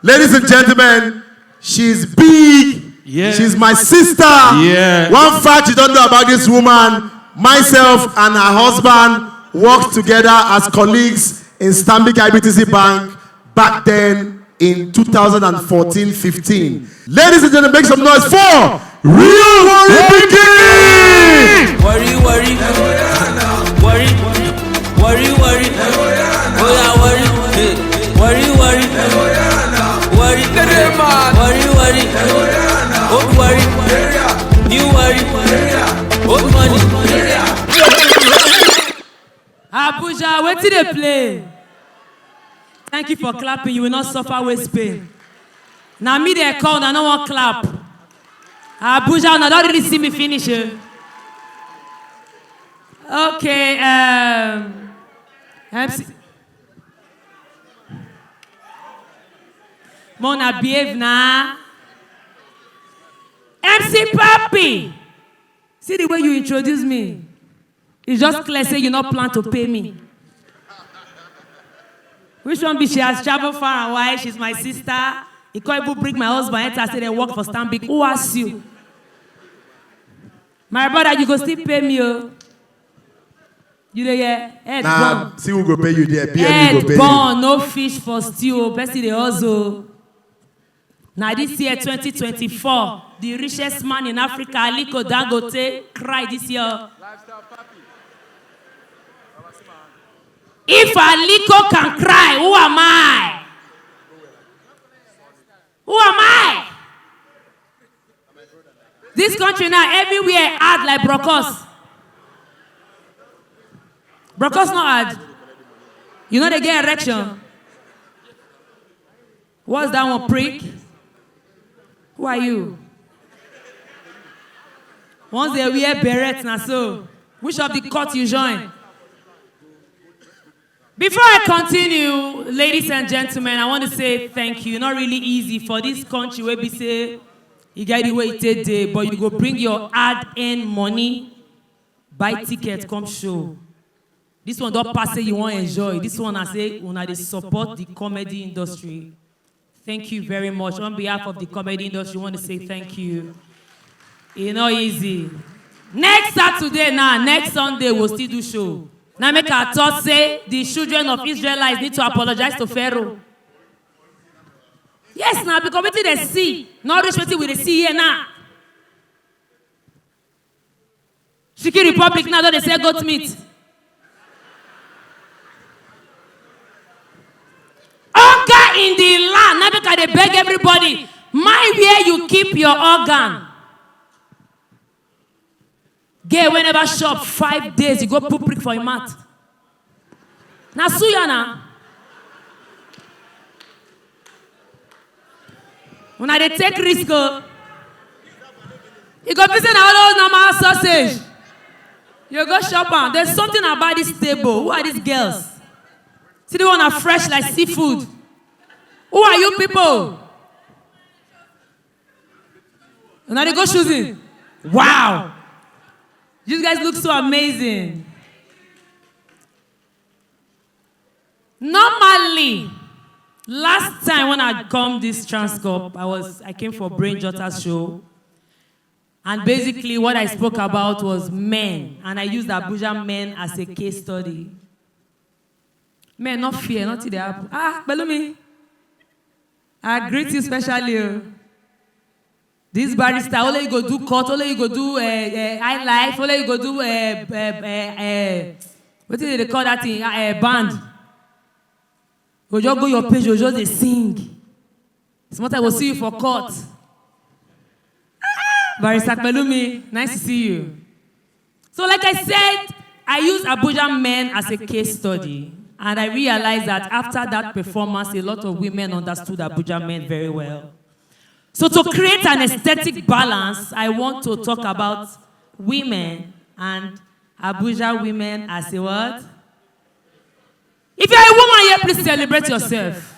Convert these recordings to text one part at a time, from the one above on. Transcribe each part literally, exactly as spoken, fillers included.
Ladies and gentlemen, she's big. Yeah. She's my sister. Yeah. One fact you don't know about this woman, myself and her husband worked together as colleagues in Stanbic I B T C Bank back then in two thousand fourteen fifteen. Ladies and gentlemen, make some noise for Real Worry Pikin! Worry, worry, worry, worry, worry, oh yeah, worry, hey, worry, worry, worry, worry, worry, old worry, new worry, old money. Abuja, wetin dey play? Thank you for clapping. You will not suffer waist pain. Now me they call, I no wan clap. Abuja, una don really see me finish. Eh? Okay, um, M C. Mona behave na. M C Papi, see the way you introduce me. It's just clear say you no plan to pay me. Which one be she has traveled far and wide? She's my sister. He can't even bring my husband enter, say they work for Stanbic. Who asked you? My brother, you go still pay me, oh. You dey hear? Head nah, burn. See who go pay you there. P M U go pay you. Head burn, no fish for stew, oh. Person dey hustle. Now this year, twenty twenty-four, the richest man in Africa, Aliko Dangote, cry this year. If Aliko can cry, who am I? Who am I? This country now, everywhere hard like brokos. Brokos not hard. You know they get erection. What's that one, prick? Who are you? Once they wear beret, na so. Which of the court you join? Before I continue, ladies and gentlemen, I want to say thank you. Not really easy for this country where we say you get the way it take day, but you go bring your hard-earned money, buy ticket, come show. This one don't pass say you want enjoy. This one I say una dey support the comedy industry. Thank you very much. On behalf of the comedy industry, we want to say thank you. It's not easy. Next Saturday now, next Sunday, we'll still do show. Now make our thought say the children of Israelites need to apologize to Pharaoh. Yes, now because wetin they see, not reach wetin we dey see here now. Chicken Republic now don dey sell goat meat. Hunger in the land. Now make I dey beg everybody, mind where you keep your organ. Gay wey never shop five days, you go put prick for your mouth. Na suya na. Una dey take risk o. You go be say na all those normal sausage. You go shop am. There's something about this table. Who are these girls? See the one are fresh like seafood. Who are you people? Una dey go choosing. Wow. You guys look so amazing. Normally, last time when I come this Transcorp, I was I came for Brain Jotters show, and basically what I spoke about was men, and I used Abuja men as a case study. Men, not fear, nothing dey happen. Ah, Pelumi, I greet you specially. Oh. This barrister, only you go do court, only you go do uh, uh, high life, only you go do uh, uh, uh, uh, what do they call that thing? Uh, uh, band. Go just go your page, go just dey sing. Small time we'll see you for court. Barrister Pelumi, nice to see you. So, like I said, I use Abuja men as a case study, and I realized that after that performance, a lot of women understood Abuja men very well. So, to create an aesthetic balance, I want to talk about women and Abuja women as a what? If you're a woman here, please celebrate yourself.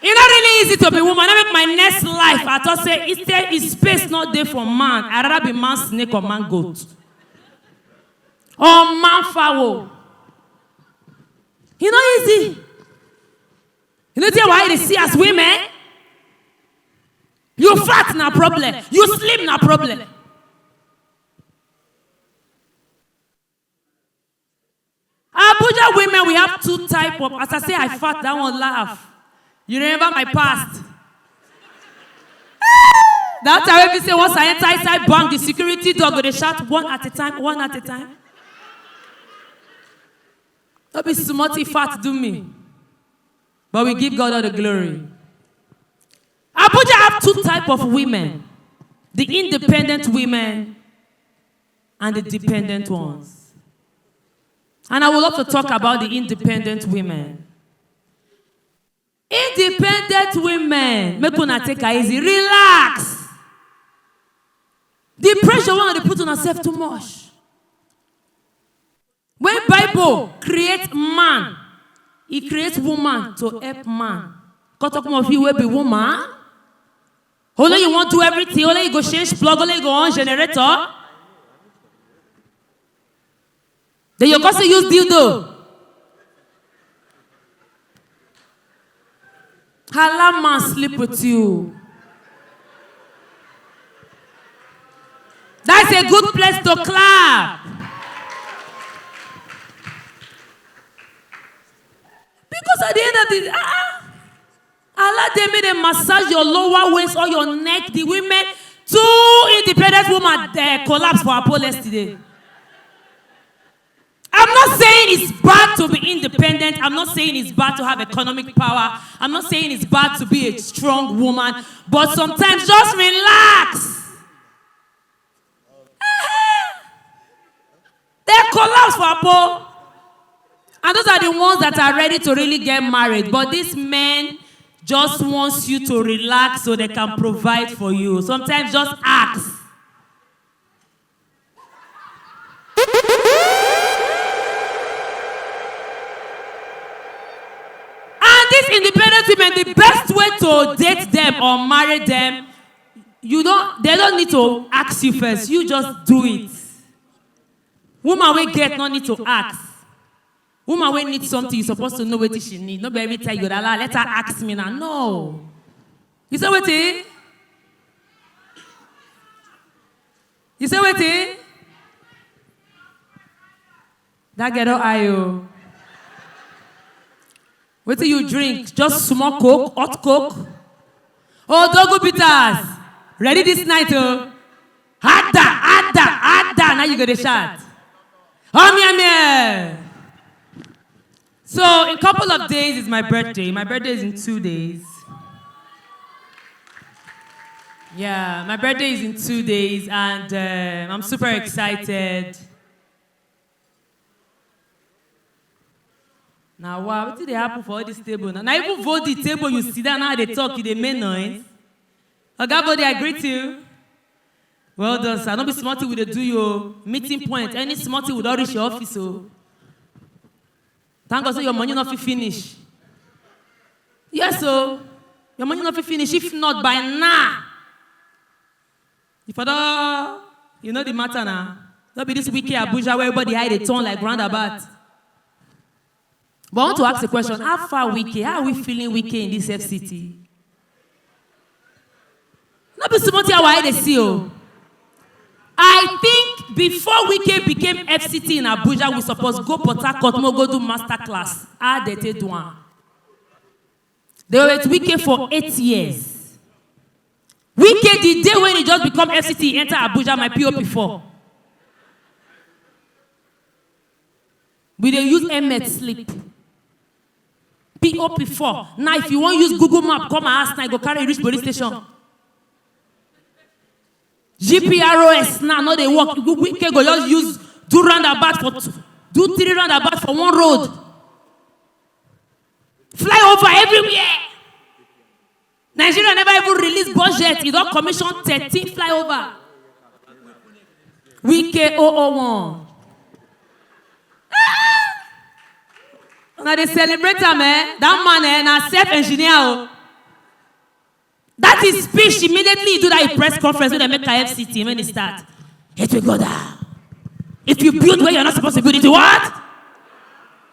It's not really easy to be woman. I make my next life. I thought say it's there is space not there for man. I rather be man snake or man goat. Or man fowl. You know easy. You tell why they see as women? You fat na problem. You slim na problem. Abuja women, we have two type of. As I say, I fat, that one laugh. You remember my past. That time, if you say once I enter inside bank, the security dog go dey shout one at a time, one at a time. Don't be smutty fat, do me. But we give God all the glory. Abuja have two type of women: the independent women and the dependent ones. And I would love to talk about the independent women. Independent women, make una take it easy, relax. The pressure wey una dey put on yourself too much. When Bible create man, e create woman to help man. Come talk more of you wey be woman. Only you wan do everything, only you go change plug, only you go on generator. Then you go say use dildo. Allow man sleep with you. That's a good place to clap. Because at the end of the day, ah, allow them make them massage your lower waist or your neck. The women, two independent women, they collapse for Apollo yesterday. I'm not saying it's bad to be independent. I'm not saying it's bad to have economic power. I'm not saying it's bad to be a strong woman. But sometimes just relax. They collapse for Apo. And those are the ones that are ready to really get married. But this man just wants you to relax so they can provide for you. Sometimes just ask. And these independent women, the best way to date them or marry them, you don't, they don't need to ask you first. You just do it. Woman wey get no need to ask. Woman wey need something, you supposed to know what she need. No be every time you go dey allow, let her ask me now. No. You say wetin? You say wetin? That girl don eye o. Wetin you drink? Just small Coke, hot Coke. Oh, Dogu Peters. Ready this night, oh. Harder, harder, harder. Now you go dey shout. Omie, omie. So, in couple of days is my birthday. My birthday is in two days. Yeah, my birthday is in two days, and uh, I'm super excited. Now, wow, what did they happen for all this table? Now, now even Vodi table, you sit down, now they talk, you dey make noise. Oga Vodi, I greet you. Well done, sir. No be small thing we dey do you o. Meeting point, any small thing we don reach your office o. Thank God say your money no fit finish. Yes o, your money no fit finish. If not by now, if I don, you know the matter na. No be this Wike Abuja where everybody eye dey turn like roundabout. But I want to ask a question. How far Wike? How are we feeling Wike in this F C T? No be small thing our eye dey see o. I think before Wike became F C T in Abuja, we suppose go Port Harcourt, mo go do master class. How they take do am? They were with Wike for eight years. Wike, the day when he just become F C T, he enter Abuja, my P O P four. We dey use helmet sleep. P O P four. Now, if you wan use Google Map come my house, now you go carry reach police station. G P R O S now no dey work. Wike go just use do roundabout for two, do three roundabout for one road. Fly over everywhere. Nigeria never even release budget. E don commission thirteen flyover. Wike oh oh one. Una dey celebrate am, eh? That man, eh, na self engineer o. That is speech immediately he do that press conference wey dem make F C T when e start. It will go down. If you build where you're not supposed to build, it will what?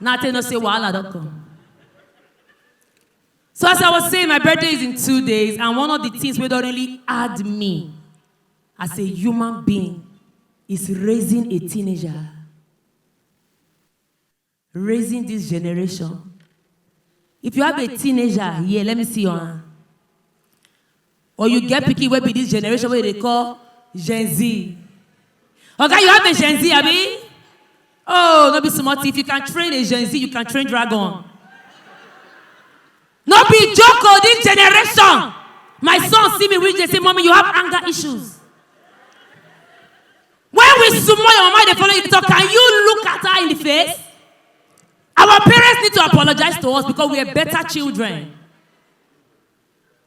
Now they no say wahala don come. So as I was saying, my birthday is in two days, and one of the things wey don really hard me as a human being is raising a teenager. Raising this generation. If you have a teenager here, let me see your hand. Or you get pikin wey be this generation wey dey call Gen Z. Oga, you have a Gen Z, abi? Oh, no be small thing. If you can train a Gen Z, you can train dragon. No be joke o, this generation. My son see me reach, dey say, "Mommy, you have anger issues." When we small, your mama dey follow you talk, can you look at her in the face? Our parents need to apologize to us because we are better children.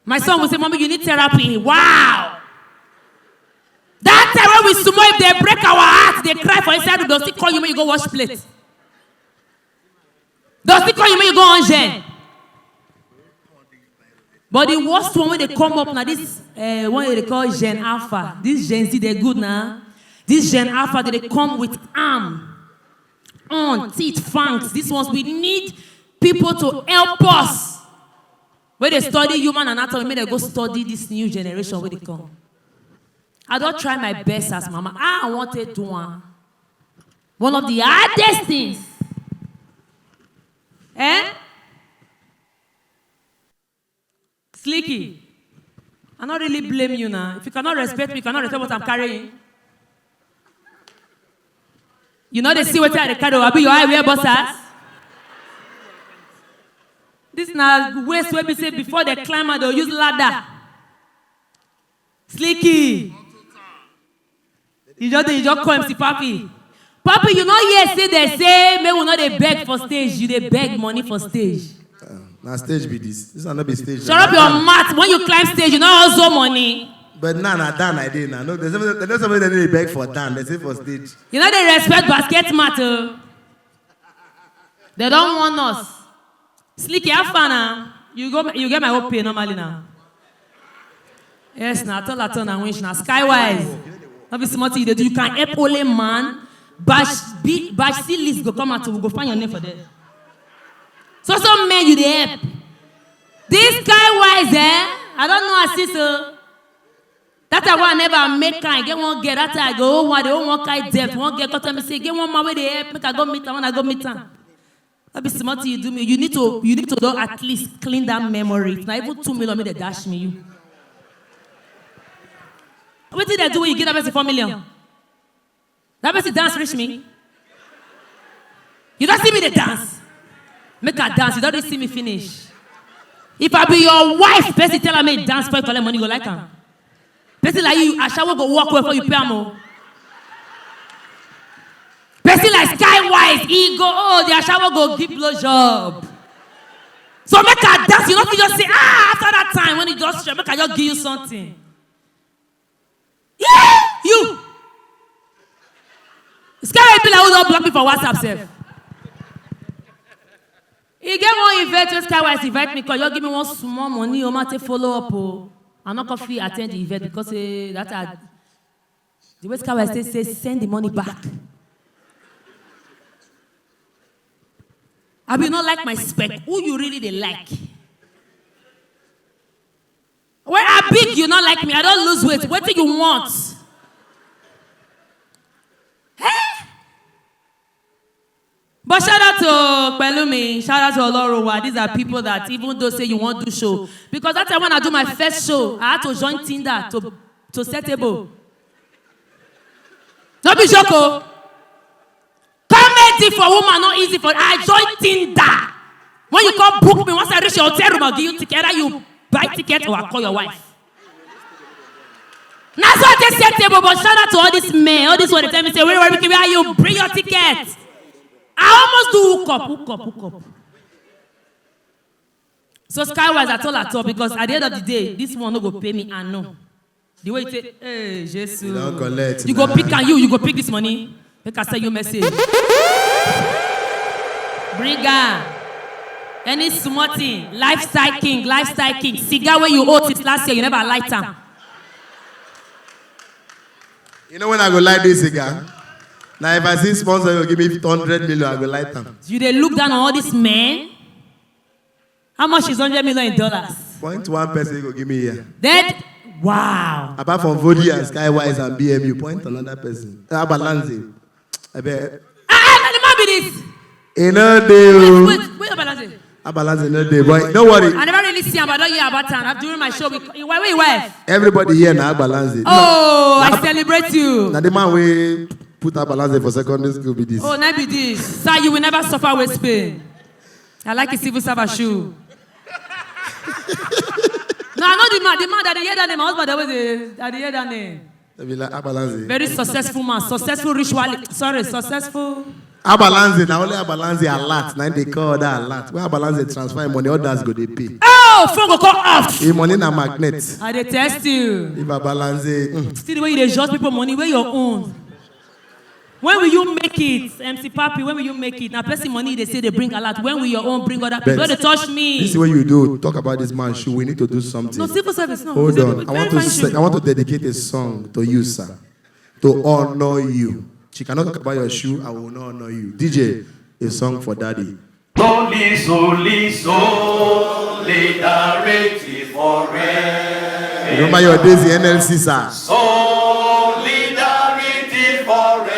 My son will say, "Mommy, you need therapy." Wow. That time when we small, if they break our heart, they cry for inside, they'll still call you when you go wash plate. They'll still call you when you go on gen. But the worst one when they come up now, this uh, one they call Gen Alpha. This Gen Z, they're good now. This Gen Alpha, they come with arm on, teeth, fangs. These ones, we need people to help us. When they study human anatomy, make they go study this new generation wey dey come. I don try my best as mama. I want to do one. One of the hardest things. Eh? Slicky, I no really blame you now. If you cannot respect me, you cannot respect what I'm carrying. You know they see what I carry. Abi your eye wear bossers. This na waist wey be say before they climb and they'll use ladder. Slicky. You just dey, you just call M C Papi. Papi, you no hear say they say make we no dey beg for stage. You dey beg money for stage. Na stage be this. This one no be stage. Shut up your mouth. When you climb stage, you no also money. But now na down I dey now. No, there's somebody, there's somebody that dey beg for down. They say for stage. You no dey respect basket mat o. They don warn us. Slicky, how far now? You go, you get my own pay normally now. Yes, na tall, tall, na winch na skywise. No be small thing you dey do. You can help only man. Bash, be, bash, see list go come out, we go find your name for there. So some men you dey help. This skywise, eh? I don't know as this so. That time wey I never make kind, get one girl. That time I go, oh, one, they own one kind debt. One girl come tell me say, get one man wey dey help, make I go meet am. When I go meet am, that be small thing you do me. You need to, you need to do at least clean that memory. If na even two million, make they dash me you. Wetin they do when you give that person four million? That person dance reach me. You don't see me the dance. Make a dance. You don't see me finish. If I be your wife, person tell me dance for you collect money, you go like am. Person like you, ashawo go walk well for you pay am o. Person like skywise, he go, oh, the ashawo go give blow job. So make a dance. You don't just say, ah, after that time when he just show, make I just give you something. Yeah, you. Skywise be like who don block me for WhatsApp sef. E get one event wey Skywise invite me come, just give me one small money o, ma take follow up o. I no come fit attend the event because say that I, the way Skywise say, say send the money back. I be not like my spec. Who you really dey like? When I big, you not like me. I don't lose weight. What do you want? Hey? But shout out to Pelumi, shout out to Olorowa. These are people that even though say you won't do show, because that time when I do my first show, I had to join Tinder to to set table. No be joke o. Comedy for woman not easy for. I join Tinder. When you come book me, once I reach your hotel room, I'll give you ticket. Either you buy ticket or I call your wife. Na so I take set table, but shout out to all these men. All this one they tell me say, where, where, where you bring your ticket? I almost do hook up, hook up, hook up. So Skywise at all at all, because at the end of the day, this one no go pay me and no. The way you say, hey, Jesus. You don't collect. You go nah. Pick and you, you go pick this money. Make I send you message. Bring her. Any small thing, lifestyle king, lifestyle king. Cigar where you owe since last year, you never light am. You know when I go light this cigar? Now if I see sponsor, you give me hundred million, I go light them. You dey look down on all these men. How much is hundred million in dollars? Point one person go give me here. Dead? Wow. Apart from Vodi and Skywise and B M U, point another person. Abalanze. I bet. Ah, ah, na the man be this. E no dey o. Wait, wait, wait, Abalanze. Abalanze no dey, but don't worry. I never really see him, but I don't hear about him. I've during my show. With, why, wait, why? Everybody here na Abalanze. Oh, I celebrate you. Na the man wey put Abalanze for secondary school be this. Oh, na be this. Sir, you will never suffer waist pain. I like his civil servant shoe. No, I know the man. The man that they hear that name. My husband always dey, that they hear that name. They be like Abalanze. Very successful man, successful ritual. Sorry, successful. Abalanze, na only Abalanze alert. Na im dey call that alert. Where Abalanze transfer money, others go dey pay. Oh, phone go call off. Im money na magnet. I dey test you. If Abalanze, mm. See the way you dey judge people money, where your own. When will you make it, M C Papi? When will you make it? Now, person money they say they bring a lot. When will your own bring other people? Bet. Don't dey touch me. This is what you do. Talk about this man shoe. We need to do something. No, civil service, no. Hold It's a on. I want to very fine say, shoe. I want to dedicate a song to you, sir. To honor you. She cannot talk about your shoe. I will not honor you. D J, a song for daddy. Soli, soli, solidarity forever. Remember your days in N L C, sir. Solidarity forever.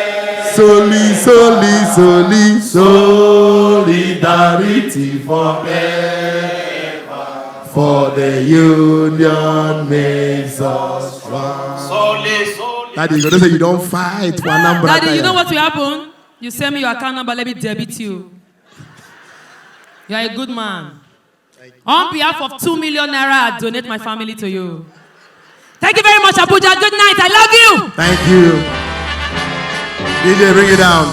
Soli, soli, soli, solidarity forever. For the union makes us strong. Soli, soli. Daddy, you gonna say you don't fight for Anambra. Daddy, you Tire. Know what will happen? You send me your account number, let me debit you. You are a good man. On behalf of two million naira, I donate my family to you. Thank you very much, Abuja. Good night. I love you. Thank you. D J, bring it down.